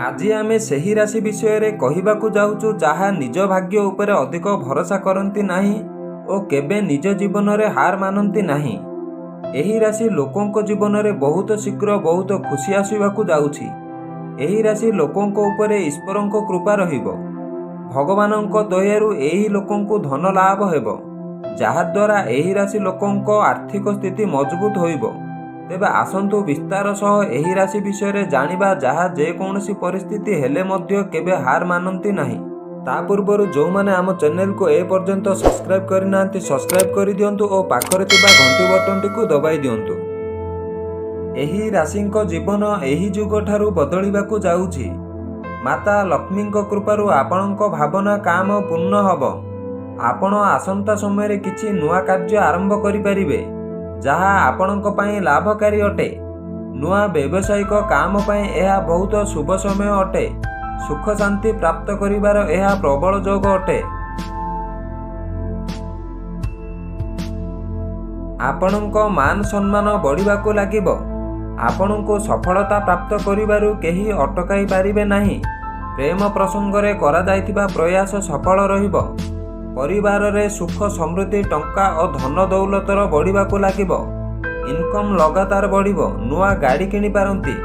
ଆଜି ଆମେ ସେହି ରାଶି ବିଷୟରେ କହିବାକୁ ଯାଉଛୁ, ଯାହା ନିଜ ଭାଗ୍ୟ ଉପରେ ଅଧିକ ଭରସା କରନ୍ତି ନାହିଁ ଓ କେବେ ନିଜ ଜୀବନରେ ହାର ମାନନ୍ତି ନାହିଁ। ଏହି ରାଶି ଲୋକଙ୍କ ଜୀବନରେ ବହୁତ ଶୀଘ୍ର ବହୁତ ଖୁସି ଆସିବାକୁ ଯାଉଛି। ଏହି ରାଶି ଲୋକଙ୍କ ଉପରେ ଈଶ୍ୱରଙ୍କ କୃପା ରହିବ। ଭଗବାନଙ୍କ ଦୟାରୁ ଏହି ଲୋକଙ୍କୁ ଧନ ଲାଭ ହେବ, ଯାହାଦ୍ୱାରା ଏହି ରାଶି ଲୋକଙ୍କ ଆର୍ଥିକ ସ୍ଥିତି ମଜବୁତ ହୋଇବ। ତେବେ ଆସନ୍ତୁ ବିସ୍ତାର ସହ ଏହି ରାଶି ବିଷୟରେ ଜାଣିବା, ଯାହା ଯେକୌଣସି ପରିସ୍ଥିତି ହେଲେ ମଧ୍ୟ କେବେ ହାର ମାନନ୍ତି ନାହିଁ। ତା ପୂର୍ବରୁ ଯେଉଁମାନେ ଆମ ଚ୍ୟାନେଲକୁ ଏ ପର୍ଯ୍ୟନ୍ତ ସବସ୍କ୍ରାଇବ୍ କରିନାହାନ୍ତି, ସବସ୍କ୍ରାଇବ୍ କରିଦିଅନ୍ତୁ ଓ ପାଖରେ ଥିବା ଘଣ୍ଟି ବଟନଟିକୁ ଦବାଇ ଦିଅନ୍ତୁ। ଏହି ରାଶିଙ୍କ ଜୀବନ ଏହି ଯୁଗଠାରୁ ବଦଳିବାକୁ ଯାଉଛି। ମାତା ଲକ୍ଷ୍ମୀଙ୍କ କୃପାରୁ ଆପଣଙ୍କ ଭାବନା କାମ ପୂର୍ଣ୍ଣ ହେବ। ଆପଣ ଆସନ୍ତା ସମୟରେ କିଛି ନୂଆ କାର୍ଯ୍ୟ ଆରମ୍ଭ କରିପାରିବେ, ଯାହା ଆପଣଙ୍କ ପାଇଁ ଲାଭକାରୀ ଅଟେ। ନୂଆ ବ୍ୟବସାୟିକ କାମ ପାଇଁ ଏହା ବହୁତ ଶୁଭ ସମୟ ଅଟେ। ସୁଖ ଶାନ୍ତି ପ୍ରାପ୍ତ କରିବାର ଏହା ପ୍ରବଳ ଯୋଗ ଅଟେ। ଆପଣଙ୍କ ମାନ ସମ୍ମାନ ବଢ଼ିବାକୁ ଲାଗିବ। ଆପଣଙ୍କୁ ସଫଳତା ପ୍ରାପ୍ତ କରିବାରୁ କେହି ଅଟକାଇ ପାରିବେ ନାହିଁ। ପ୍ରେମ ପ୍ରସଙ୍ଗରେ କରାଯାଇଥିବା ପ୍ରୟାସ ସଫଳ ରହିବ। ପରିବାରରେ ସୁଖ ସମୃଦ୍ଧି, ଟଙ୍କା ଓ ଧନ ଦୌଲତର ବଢ଼ିବାକୁ ଲାଗିବ। ଇନକମ୍ ଲଗାତାର ବଢ଼ିବ। ନୂଆ ଗାଡ଼ି କିଣିପାରନ୍ତି।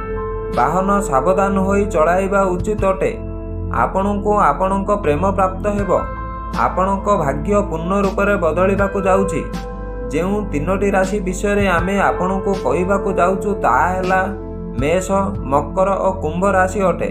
ବାହନ ସାବଧାନ ହୋଇ ଚଳାଇବା ଉଚିତ ଅଟେ। ଆପଣଙ୍କୁ ଆପଣଙ୍କ ପ୍ରେମ ପ୍ରାପ୍ତ ହେବ। ଆପଣଙ୍କ ଭାଗ୍ୟ ପୂର୍ଣ୍ଣ ରୂପରେ ବଦଳିବାକୁ ଯାଉଛି। ଯେଉଁ ତିନୋଟି ରାଶି ବିଷୟରେ ଆମେ ଆପଣଙ୍କୁ କହିବାକୁ ଯାଉଛୁ, ତାହା ହେଲା ମେଷ, ମକର ଓ କୁମ୍ଭ ରାଶି ଅଟେ।